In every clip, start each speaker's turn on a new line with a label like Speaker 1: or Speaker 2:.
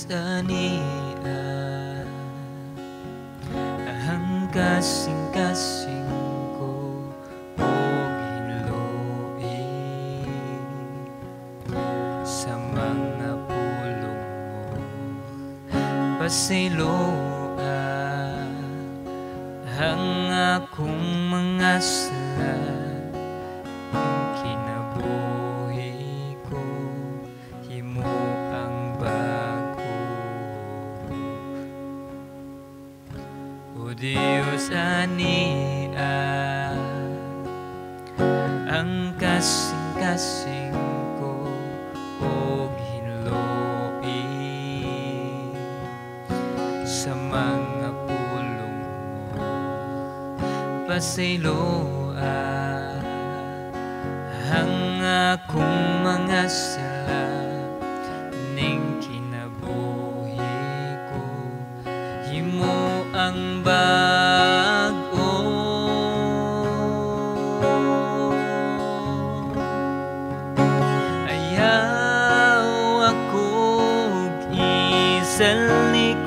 Speaker 1: Ania, ang kasing-kasing ko og hinloi sa mga pulong mo. Pasayloa ang akong mga sala, ang kinabuhi ko himo ang bag-o. O Dios, ania ang kasing-kasing ko og hinloi sa mga pulong mo. Pasayloa ang akong mga sala, ning kinabuhi ko himo ang bag-o. Ayaw akong isalikuay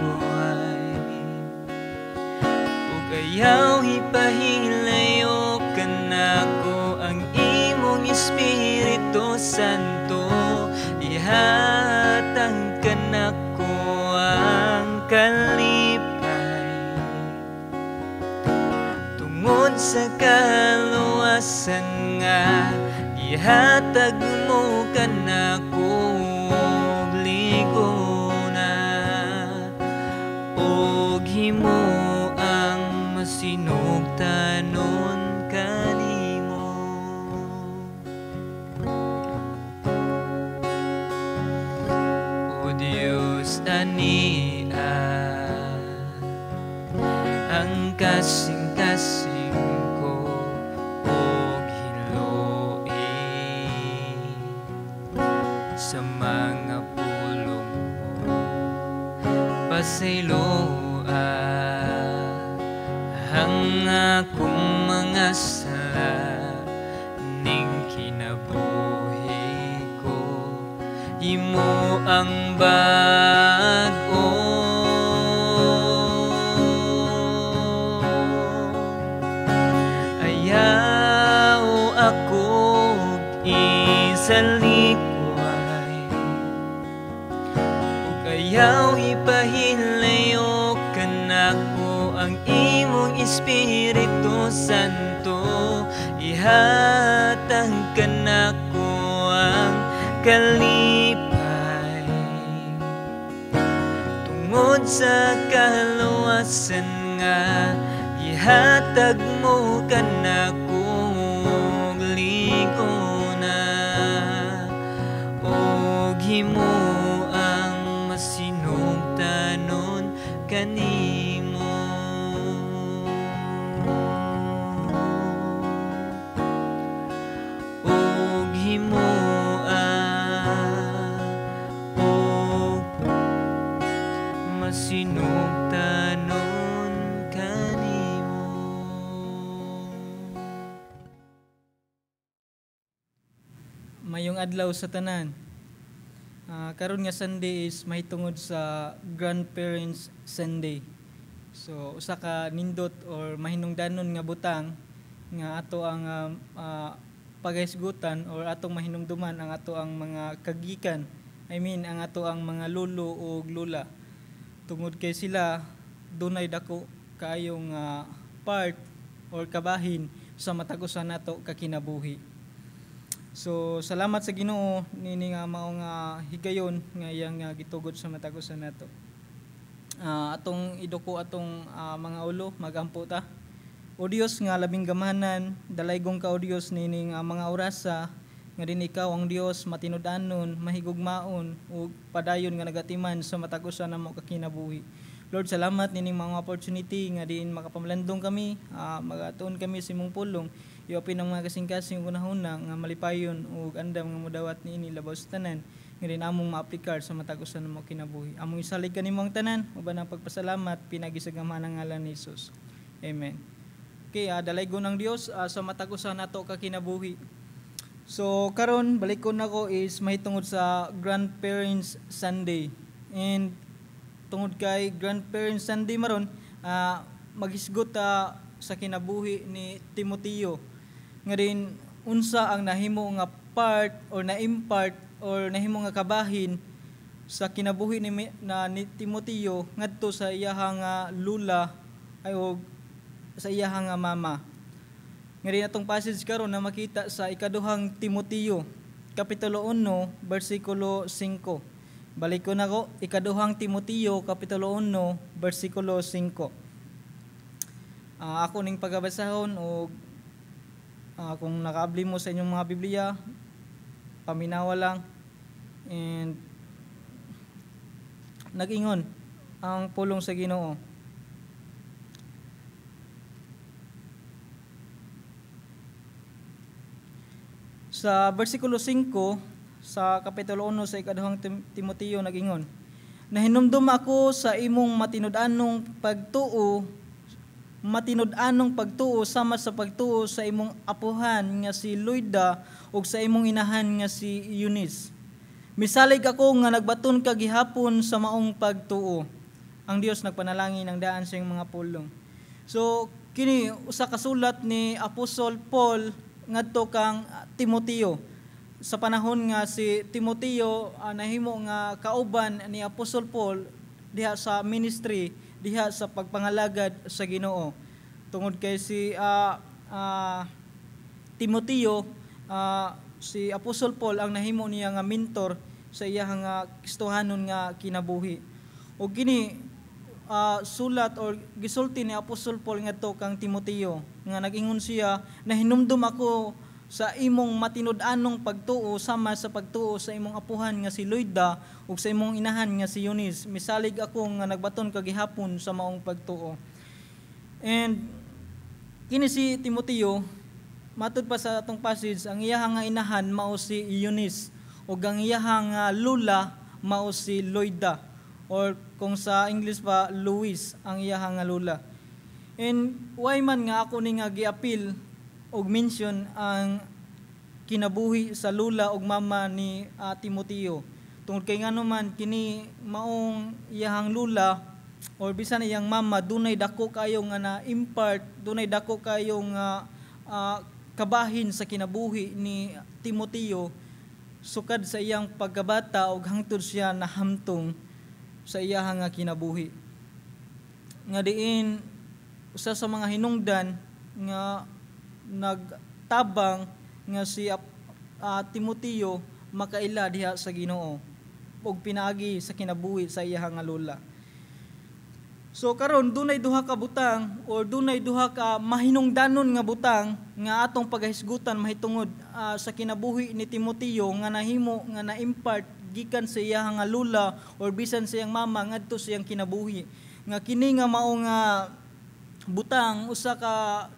Speaker 1: ug ayaw ipahilayo kanako ang imong Espiritu Santo. Ihatag kanako ang kalipay tungod sa kaluwasan nga ihatag mo kanako og ligona, ug himo ang masinugtanon kanimo. O Dios, ania ang kasing-kasing ko og hinloi sa mga pulong mo. Pasayloa ang akong mga sala, ning kinabuhi ko himo ang bag-o. Ayaw akong isalikuay ug ayaw ipahilayo kanako ang imong Espiritu Santo. Ihatag kanako ang kalipay tungod sa kaluwasan nga gihatag mo kanako og ligona, ug himo ang masinugtanon kanimo. Ug himo ang og masinugtanon kanimo.
Speaker 2: Mayong adlaw sa tanan. Karon nga Sunday is mahitungod sa Grandparents Sunday. So usa ka nindot or mahinungdanon nga butang nga ato ang pagahisgutan or atong mahinumduman ang ato ang mga kagikan. I mean ang ato ang mga lolo ug lola. Tungod kay sila dunay dako kaayong part or kabahin sa matag usa nato ka kinabuhi. So salamat sa Ginoo niini nga mao nga higayon nga iyang gitugot sa matag usa nato. Atong iduko atong mga ulo, magampo ta. O Dios nga labing gamanan, dalaygong ka o Dios niini nga mga orasa nga din ikaw ang Dios matinud-anon, mahigugmaon ug padayon nga nagatiman sa matag usa namo ka kinabuhi. Lord, salamat nining mga opportunity nga diin makapamalandong kami, magatuon kami sa imong pulong. Iapin ang mga kasing-kasing hunahuna nga malipayon ug andam nga modawat niini labaw sa tanan nga din among maaplikar sa matag usa namo kinabuhi. Among isalig kanimo ang tanan uban ang pagpasalamat pinagi sa gamhanang ngalan ni Jesus. Amen. Okay, dalaygon ang Dios sa matag usa nato ka kinabuhi. So karon balikon nako is mahitungod sa Grandparents Sunday. And Tungod kay Grandparents Sunday maron, maghisgot ta sa kinabuhi ni Timoteo. Nga din unsa ang nahimo nga part or na-impart or nahimo nga kabahin sa kinabuhi ni Timoteo ngadto sa iyahang lula ay og sa iyahang nga mama. Nga din atong passage karon na makita sa ikaduhang Timoteo kapitulo 1 bersikulo 5. Balik ko nako, ikaduhang Timoteo kapitulo 1 bersikulo 5. Ako ning pagabasahon og kung nakaabli mo sa inyong mga Biblia, paminawa lang. And nag-ingon ang pulong sa Ginoo. Sa bersikulo 5 sa kapitulo 1 sa ikaduhang Timoteo nag-ingon, "Nahinumdum ako sa imong matinud-anong pagtuo sama sa pagtuo sa imong apuhan nga si Loida ug sa imong inahan nga si Eunice. Misalig ako nga nagbaton ka gihapon sa maong pagtuo." Ang Dios nagpanalangin ang daan sa iyang mga pulong. So kini usa ka sulat ni Apostol Paul ngadto kang Timoteo. Sa panahon nga si Timoteo nahimo nga kauban ni Apostol Paul diha sa ministry, diha sa pagpangalagad sa Ginoo. Tungod kay si Timoteo, si Apostol Paul ang nahimo niya nga mentor sa iyang nga Kristohanon nga kinabuhi. Og kini sulat or gisulti ni Apostol Paul ngadto kang Timoteo nga nag-ingon siya, "Nahinumdum ako sa imong matinud-anong pagtuo sama sa pagtuo sa imong apuhan nga si Loida ug sa imong inahan nga si Eunice. Misalig ako nga nagbaton ka gihapon sa maong pagtuo." And kini si Timoteo, matud pa sa atong passage, ang iyahang nga inahan mao si Eunice ug ang iyahang nga lula mao si Loida, or kung sa English pa, Louis ang iyahang nga lula. And why man nga ako ni nga giapil og mention ang kinabuhi sa lula og mama ni Timoteo? Tungod kay ngano man kini maong iyahang lula or bisan iyang mama dunay dako kayo nga na-impart, dunay dako kayo nga kabahin sa kinabuhi ni Timoteo sukad sa iyang pagkabata og hangtod siya nahamtong sa iyahang nga kinabuhi. Nga diin usa sa mga hinungdan nga nagtabang nga si Timoteo makaila diha sa Ginoo ug pinaagi sa kinabuhi sa iyahang nga lula. So karon dunay duha ka butang or dunay duha ka mahinungdanon nga butang nga atong pagahisgutan mahitungod sa kinabuhi ni Timoteo nga nahimo nga na-impart gikan sa iyahang nga lula or bisan sa iyang mama ngadto sa iyang kinabuhi. Nga kini nga mao nga butang usa ka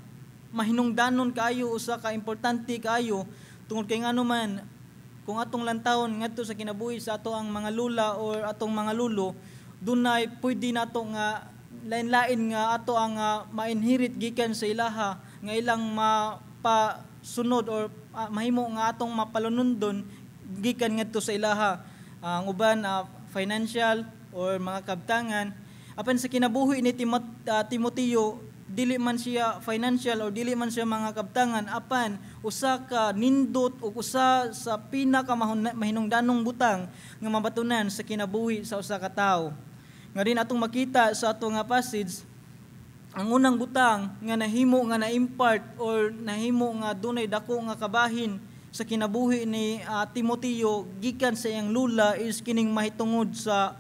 Speaker 2: mahinungdanon kaayo, usa ka importante kaayo, tungod kay ngano man kung atong lantawon ngadto sa kinabuhi sa ato ang mga lula or atong mga lulo, dunay pwede nato nga lain-lain nga ato ang ma-inherit gikan sa ilaha nga ilang mapasunod or mahimo nga atong mapalunundon gikan ngadto sa ilaha. Ang uban financial or mga kabtangan. Apan sa kinabuhi ni Timoteo, dili man siya financial or dili man siya mga kabtangan, apan usa ka nindot o usa sa pinaka mahinungdanong butang nga mabatunan sa kinabuhi sa usa ka tawo. Nga din atong makita sa ato nga passage, ang unang butang nga nahimo nga na-impart or nahimo nga dunay dako nga kabahin sa kinabuhi ni Timoteo gikan sa iyang lula is kining mahitungod sa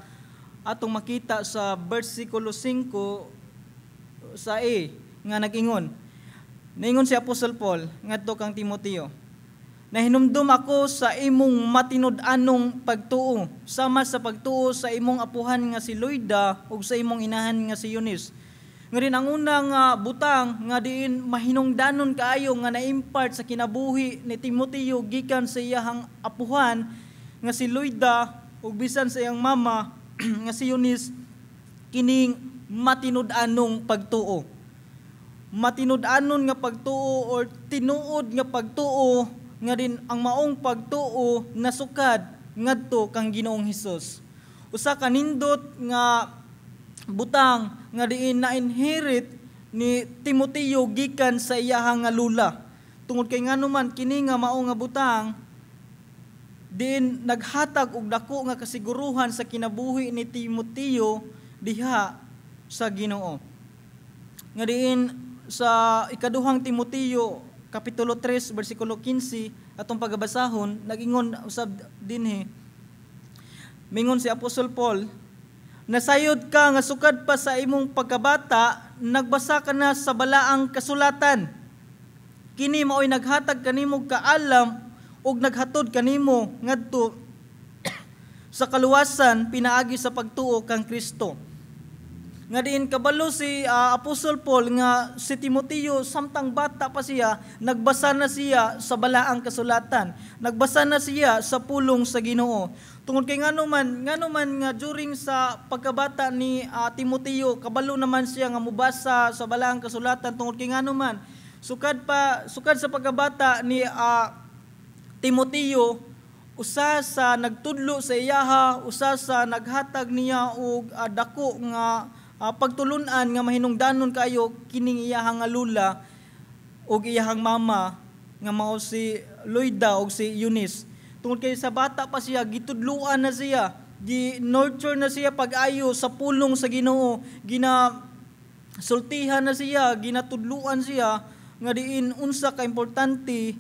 Speaker 2: atong makita sa bersikulo 5 sa A nga nag-ingon. Naingon si Apostol Paul ngadto kang Timoteo, "Nahinumdum ako sa imong matinud-anong pagtuo sama sa pagtuo sa imong apuhan nga si Loida ug sa imong inahan nga si Eunice." Nga rin ang unang butang nga diin mahinungdanon kaayo nga na-impart sa kinabuhi ni Timoteo gikan sa iyahang apuhan nga si Loida ug bisan sa iyang mama nga si Eunice, kining matinud-anong pagtuo. Matinud-anon nga pagtuo or tinuod nga pagtuo nga din ang maong pagtuo nasukad ngadto kang Ginoong Hesus. Usa ka nindot nga butang nga diin na-inherit ni Timoteo gikan sa iyahang nga lula. Tungod kay ngano man, kini nga mao nga butang diin naghatag og dako nga kasiguruhan sa kinabuhi ni Timoteo diha sa Ginoo. Nga diin sa Ikaduhang Timoteo kapitulo 3 bersikulo 15, atong pagabasahon, nagingon usab dinhi, mingon si Apostol Paul, "Nasayod ka nga sukad pa sa imong pagkabata nagbasa ka na sa balaang kasulatan. Kini maoy naghatag kanimo kaalam ug naghatod kanimo ngadto sa kaluwasan pinaagi sa pagtuo kang Kristo." Nga diin kabalo si Apostol Paul nga si Timoteo, samtang bata pa siya, nagbasa na siya sa balaang kasulatan. Nagbasa na siya sa pulong sa Ginoo. Tungod kay ngano man nga during sa pagkabata ni Timoteo kabalo naman siya nga mubasa sa balaang kasulatan? Tungod kay ngano man, sukad sa pagkabata ni Timoteo, usa sa nagtudlo sa iyaha, usa sa naghatag niya og dako nga pagtulunan nga mahinungdanon kaayo kining iyahang nga lula ug iyahang mama nga mao si Loida ug si Eunice. Tungod kay sa bata pa siya, gitudluan na siya, gi-nurture na siya pag-ayo sa pulong sa Ginoo, gina sultihan na siya, ginatudluan siya nga diin unsa ka importante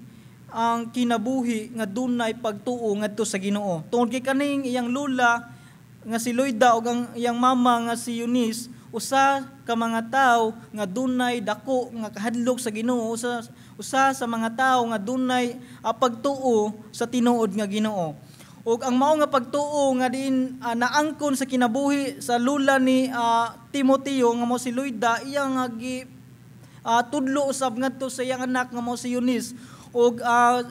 Speaker 2: ang kinabuhi nga dunay pagtuo ngadto sa Ginoo. Tungod kay kaning iyang lula nga si Loida ug ang iyang mama nga si Eunice, usa ka mga tawo nga dunay dako nga kahadlok sa Ginoo, usa sa mga tawo nga dunay pagtuo sa tinuod nga Ginoo. Ug ang mao nga pagtuo nga diin naangkon sa kinabuhi sa lula ni Timoteo nga mao si Loida, iya nga gi tudlo usab ngadto sa iyang anak nga mao si Eunice. Ug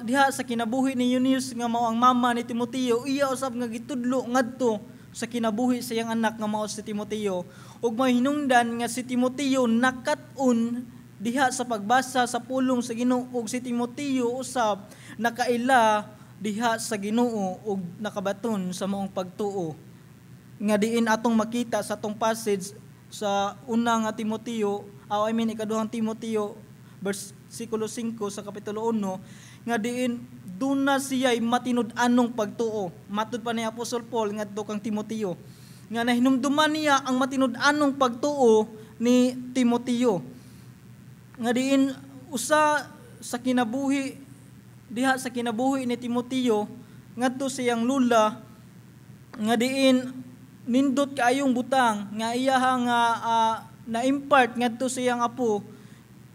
Speaker 2: diha sa kinabuhi ni Eunice nga mao ang mama ni Timoteo, iya usab nga gitudlo ngadto sa kinabuhi sa iyang anak nga mao si Timoteo. Ug mahinungdan nga si Timoteo nakat-on diha sa pagbasa sa pulong sa Ginoo, ug si Timoteo usab nakaila diha sa Ginoo ug nakabaton sa maong pagtuo nga diin atong makita sa atong passage sa Una nga Timoteo, oh, I mean, Ikaduhang Timoteo, versikulo 5 sa kapitulo 1, nga diin duna siya'y matinud-anong pagtuo. Matud pa ni Apostol Paul ngadto kang Timoteo nga nahinumduman niya ang matinud-anong pagtuo ni Timoteo. Nga diin usa sa kinabuhi, diha sa kinabuhi ni Timoteo ngadto sa iyang lula, nga diin nindot kaayong butang nga iyaha nga na-impart ngadto sa iyang apo,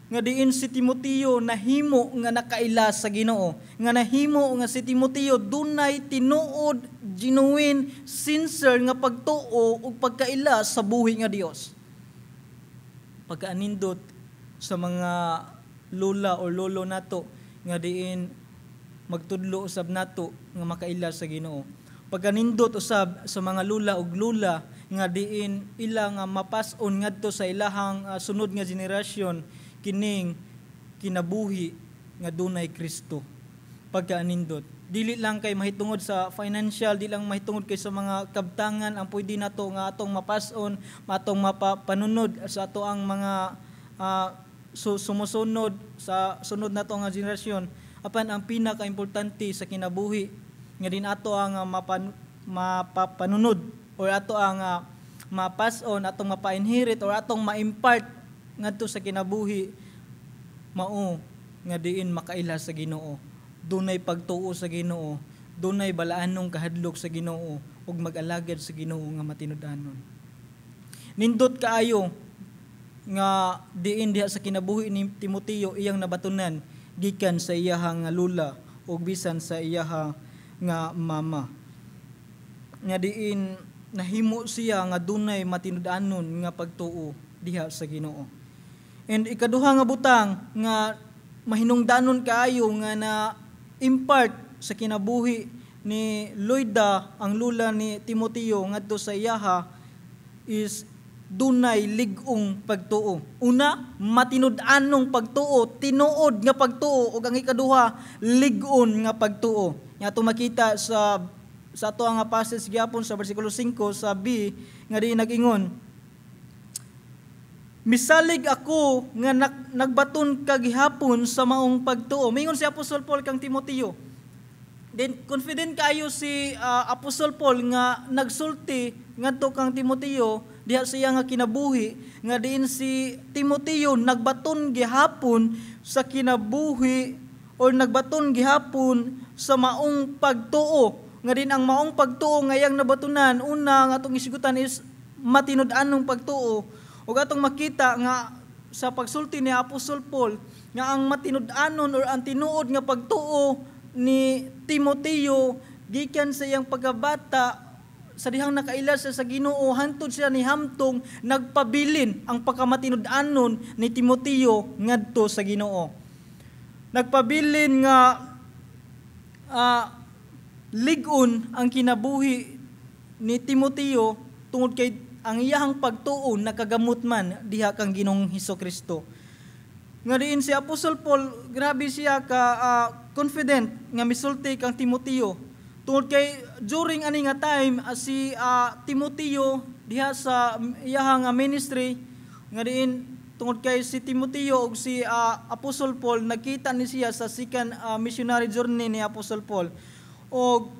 Speaker 2: nga diin si Timoteo nahimo nga nakaila sa Ginoo, nga nahimo nga si Timoteo dunay tinuod, genuine, sincere nga pagtuo ug pagkaila sa buhi nga Dios. Pagkaanindot sa mga lola or lolo nato nga diin magtudlo usab nato nga makaila sa Ginoo. Pagkanindot usab sa mga lula ug lula nga diin ila nga mapas-on ngadto sa ilahang sunod nga generasyon kining kinabuhi nga dunay Kristo. Pagkaanindot. Dili lang kay mahitungod sa financial, di lang mahitungod kay sa mga kabtangan ang pwede nato nga atong mapas-on, atong mapapanunod sa ato ang mga sumusunod sa sunod nato nga generasyon. Apan ang pinakaimportante sa kinabuhi nga din ato ang mapapanunod or ato ang mapas-on, atong mapa-inherit or atong ma-impart ngadto sa kinabuhi, mao nga diin makaila sa Ginoo, dunay pagtuo sa Ginoo, dunay balaanong kahadlok sa Ginoo ug mag-alagad sa Ginoo nga matinud-anon. Nindot kaayo nga diin diha sa kinabuhi ni Timoteo iyang nabatunan gikan sa iyaha nga lula ug bisan sa iyaha nga mama, nga diin nahimo siya nga dunay matinud-anon nga pagtuo diha sa Ginoo. And ikaduha nga butang nga mahinungdanon kaayo nga na impart sa kinabuhi ni Loida, ang lula ni Timoteo, ngadto sa iyaha is dunay lig-ong pagtuo. Una, matinud-anong pagtuo, tinuod nga pagtuo, ug ang ikaduha, lig-on nga pagtuo. Nga ato makita sa ato nga passage gyapon sa bersikulo 5 sa B, nga di nag-ingon, Misalig ako nga nagbaton ka gihapon sa maong pagtuo. Mingon si Apostol Paul kang Timoteo. Then confident kaayo si Apostol Paul nga nagsulti ngadto kang Timoteo diha sa iya nga kinabuhi, nga diin si Timoteo nagbaton gihapon sa kinabuhi or nagbaton gihapon sa maong pagtuo. Nga din ang maong pagtuo nga iyang nabatunan, una nga atong isigutan is matinud-anong pagtuo. Ug atong makita nga sa pagsulti ni Apostol Paul nga ang matinud-anon or ang tinuod nga pagtuo ni Timoteo gikan sa iyang pagkabata, sa dihang nakaila siya sa Ginoo hantod siya ni hamtong, nagpabilin ang pagkamatinud-anon ni Timoteo ngadto sa Ginoo. Nagpabilin nga lig-on ang kinabuhi ni Timoteo tungod kay ang iyahang pagtuo nakagamot man diha kang Ginoong Hesukristo. Nga diin si Apostol Paul, grabe siya ka confident nga misulti kang Timoteo. Tungod kay during ani nga time, si Timoteo diha sa iyahang ministry, nga diin tungod kay si Timoteo ug si Apostol Paul nagkita ni siya sa second missionary journey ni Apostol Paul. Og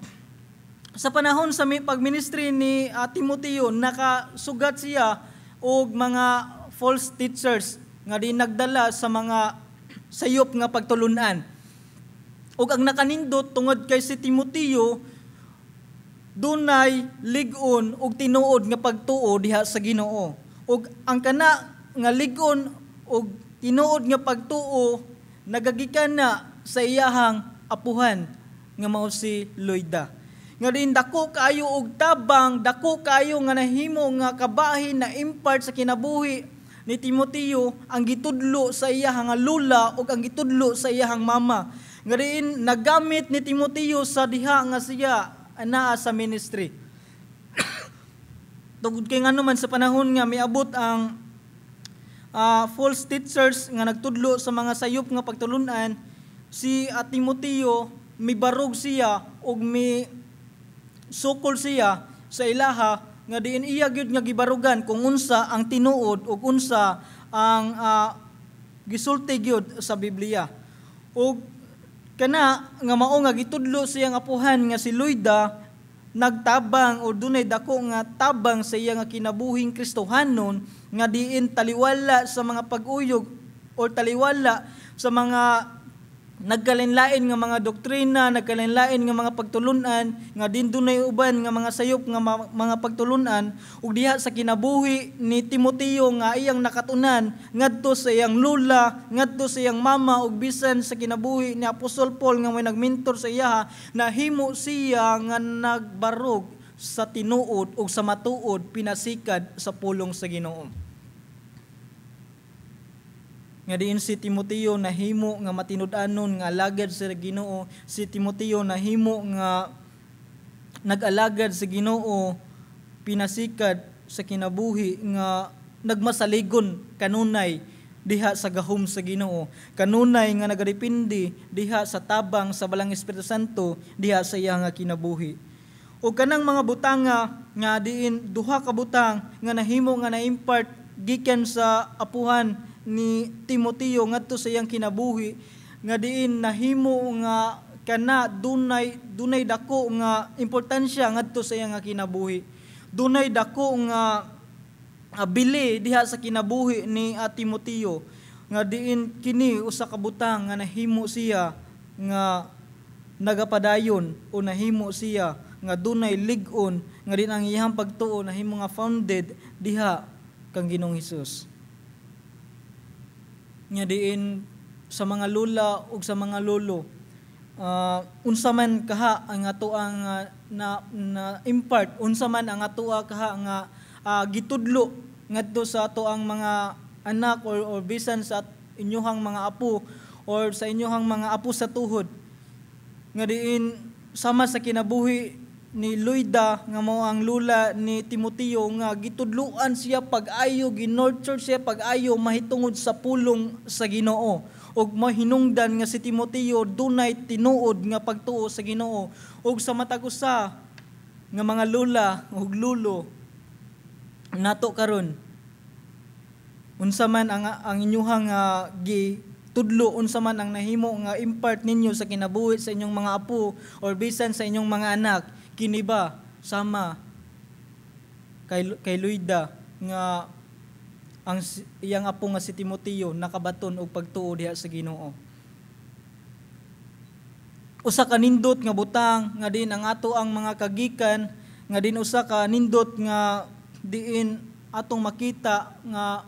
Speaker 2: sa panahon sa pagministry ni Timoteo, nakasugat siya og mga false teachers nga di nagdala sa mga sayop nga pagtulunan. Ug ang nakanindot, tungod kay si Timoteo dunay lig-on ug tinuod nga pagtuo diha sa Ginoo. Ug ang kana nga lig-on ug tinuod nga pagtuo nagagikan na sa iyahang apuhan nga mao si Loida. Nga din dako kaayo og tabang, dako kaayo nga nahimo nga kabahin na impart sa kinabuhi ni Timoteo ang gitudlo sa iyahang nga lula ug ang gitudlo sa iyahang mama. Nga diin nagamit ni Timoteo sa diha nga siya anaa sa ministry. Tungod kay ngano man sa panahon nga miabot ang false teachers nga nagtudlo sa mga sayop nga pagtulunan, si Timoteo mibarog siya ug mi sukol siya sa ilaha, nga diin iya gyud nga gibarugan kung unsa ang tinuod ug unsa ang gisulti gyud sa Biblia. Ug kana nga mao nga gitudlo siyang apuhan nga si Loida nagtabang o dunay dako nga tabang sa iya nga kinabuhing Kristohanon, nga diin taliwala sa mga pag-uyog o taliwala sa mga nagkalinlain nga mga doktrina, nagkalinlain nga mga pagtulunan, nga din dunay uban nga mga sayop nga mga pagtulunan, ug diha sa kinabuhi ni Timoteo nga iyang nakatunan ngadto sa iyang lula, ngadto sa iyang mama, ug bisan sa kinabuhi ni Apostol Paul nga may nagmentor sa iyaha, nahimo siya nga nagbarog sa tinuod ug sa matuod pinasikad sa pulong sa Ginoo. Nga diin si Timoteo nahimo nga matinud-anon nga alagad sa Ginoo, si Timoteo nahimo nga nag-alagad sa Ginoo pinasikad sa kinabuhi nga nagmasaligon kanunay diha sa gahom sa Ginoo, kanunay nga nagadepende diha sa tabang sa Balang Espiritu Santo diha sa iya nga kinabuhi. O kanang mga butanga nga diin duha ka butang nga nahimo nga na-impart gikan sa apuhan ni Timoteo ngadto sa iyang kinabuhi, nga diin nahimo nga kana dunay dako nga importansya ngadto sa iyang nga kinabuhi. Dunay dako nga bili diha sa kinabuhi ni Timoteo, nga diin kini usa ka butang nga nahimo siya nga nagapadayon o nahimo siya nga dunay lig-on, nga din ang iyang pagtuo nahimo nga founded diha kang Ginoong Hesus. Nga diin sa mga lula ug sa mga lolo, unsa man kaha ang atoang na impart, unsa man ang atoa kaha nga gitudlo ngadto sa atoang mga anak or bisan sa inyohang mga apo or sa inyohang mga apo sa tuhod, nga diin sama sa kinabuhi ni Loida nga mao ang lula ni Timoteo nga gitudluan siya pag-ayo, ginurture siya pag-ayo mahitungod sa pulong sa Ginoo, ug mahinungdan nga si Timoteo dunay tinuod nga pagtuo sa Ginoo. Ug sa matag usa nga mga lula ug lulo nato karon, Unsa man ang inyuhang gi tudlo, unsa man ang nahimo nga impart ninyo sa kinabuhi sa inyong mga apo or bisan sa inyong mga anak, kini ba sama kay Loida nga ang iyang apo nga si Timoteo nakabaton og pagtuo diha sa Ginoo? Usa ka nindot nga butang nga din ang ato ang mga kagikan, nga din usa ka nindot nga diin atong makita nga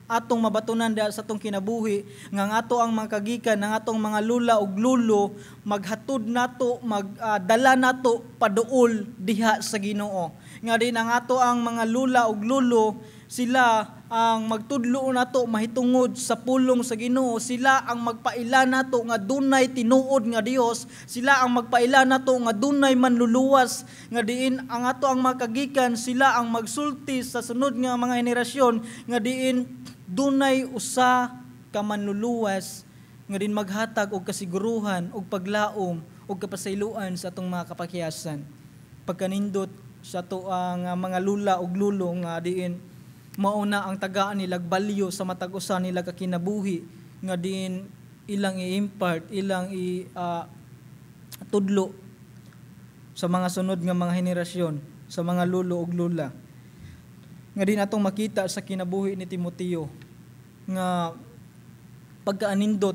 Speaker 2: atong mabatunan diha sa atong kinabuhi nga ang ato ang mga kagikan, ang atong mga lula ug lulo maghatod nato, magdala nato paduol diha sa Ginoo, nga din ang ato ang mga lula ug lulo, sila ang magtudlo nato mahitungod sa pulong sa Ginoo, sila ang magpaila nato nga dunay tinuod nga Dios, sila ang magpaila nato nga dunay manluluwas, nga diin ang ato ang mga kagikan, sila ang magsulti sa sunod nga mga henerasyon nga diin dunay usa ka manluluwas nga din maghatag og kasiguruhan og paglaom og kapasayloan sa atong mga kapakiyasan. Pagkanindot sa ato ang mga lula ug lulo nga diin mauna ang tagaan nila value sa matag usa nila ka kinabuhi nga diin ilang i-impart, ilang i tudlo sa mga sunod nga mga henerasyon, sa mga lulo ug lula. Nga din atong makita sa kinabuhi ni Timoteo nga pagkaanindot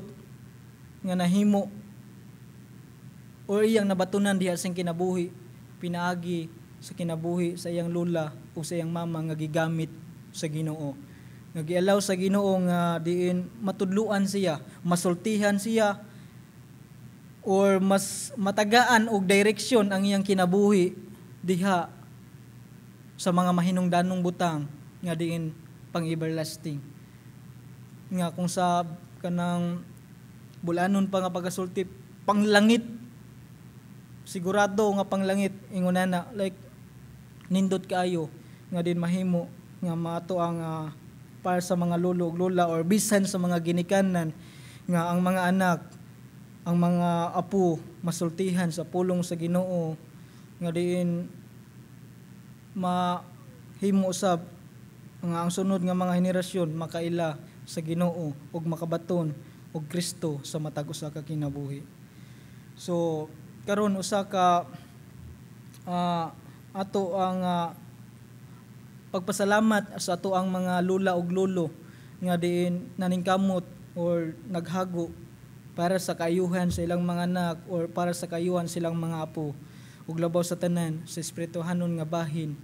Speaker 2: nga nahimo o iyang nabatunan diha sa kinabuhi pinaagi sa kinabuhi sa iyang lula o sa iyang mama nga gigamit sa Ginoo. Nga gialaw sa Ginoo nga diin matudluan siya, masultihan siya, or mas matagaan og direksyon ang iyang kinabuhi diha sa mga mahinungdanong butang nga diin pang everlasting. Nga kung sa kanang bulanon pa nga pagasulti, panglangit, sigurado nga panglangit ingon na, like nindot kaayo nga din mahimo nga maato ang para sa mga lolo ug lola or bisan sa mga ginikanan nga ang mga anak, ang mga apo masultihan sa pulong sa Ginoo nga diin mahimo usab nga ang sunod nga mga henerasyon makaila sa Ginoo ug makabaton og Kristo sa matag usa ka kinabuhi. So karon usa ka ato ang pagpasalamat sa ato ang mga lula ug lolo nga diin naningkamot or naghago para sa kaayuhan sa ilang mga anak or para sa kaayuhan silang mga apo, ug labaw sa tanan sa espirituhanon nga bahin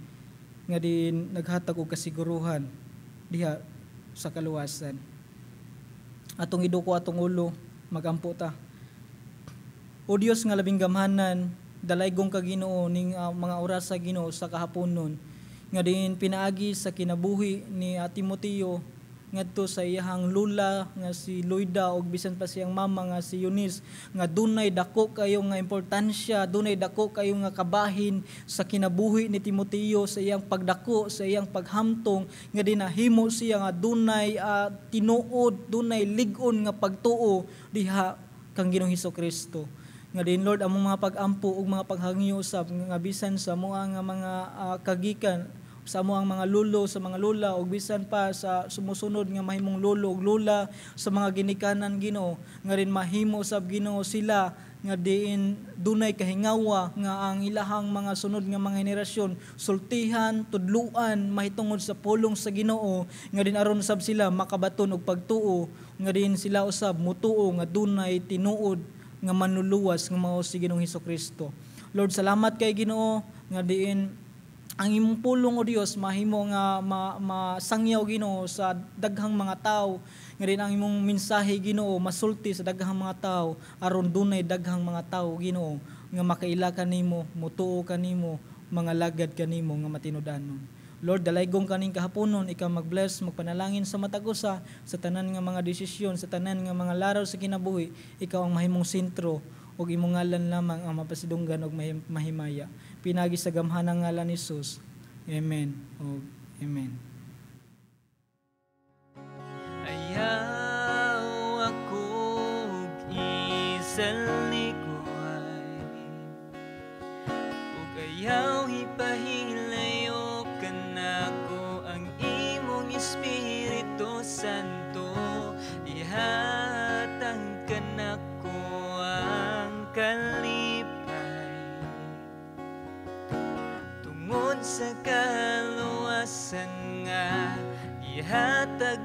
Speaker 2: nga diin naghatag og kasiguruhan diha sa kaluwasan. Atong iduko atong ulo, magampo ta. O Dios nga labing gamhanan, dalaygong ka Ginoo ning mga oras sa Ginoo sa kahaponon nga diin pinaagi sa kinabuhi ni Timoteo ngadto sa iyahang lula nga si Loida og bisan pa siyang mama nga si Eunice, nga dunay dako kayo nga importansya, dunay dako kayo nga kabahin sa kinabuhi ni Timoteo, sa iyang pagdako, sa iyang paghamtong, nga dinahimo siya nga dunay tinuod, dunay lig-on nga pagtuo diha kang Ginoong Hesukristo. Nga din Lord, among mga pag-ampo ug mga paghangyo usab nga bisan sa moa nga mga kagikan, sa amo ang mga lulo, sa mga lula, ug bisan pa sa sumusunod nga mahimong lolo ug lula, sa mga ginikanan Ginoo, nga rin mahimo sab Ginoo sila nga diin dunay kahingawa nga ang ilahang mga sunod nga mga henerasyon sultihan, tudluan mahitungod sa pulong sa Ginoo, nga din aron sab sila makabaton og pagtuo, nga din sila usab mutuo nga dunay tinuod nga manluluwas nga mao si Ginoong Hesukristo. Lord, salamat kay Ginoo nga diin ang imong pulong o Dios mahimo nga masangyaw Ginoo sa daghang mga tawo, nga din ang imong mensahe Ginoo masulti sa daghang mga tawo aron dunay daghang mga tawo Ginoo nga makaila kanimo, mutuo kanimo, mga lagad kanimo nga matinud-anon. Lord, dalaygong kaning kahaponon, ikaw mag-bless, magpanalangin sa matag usa, sa tanan nga mga desisyon, sa tanan nga mga laraw sa kinabuhi, ikaw ang mahimong sentro ug imong ngalan lamang ang mapasidunggan og mahimaya. Pinagi sa gamhanang ngalan ni Jesus. Amen. O amen.
Speaker 1: Ayaw akong isalikoy, ug ayaw ipahilayo kanako ang imong espiritu. Kaluwasan nga gihatag.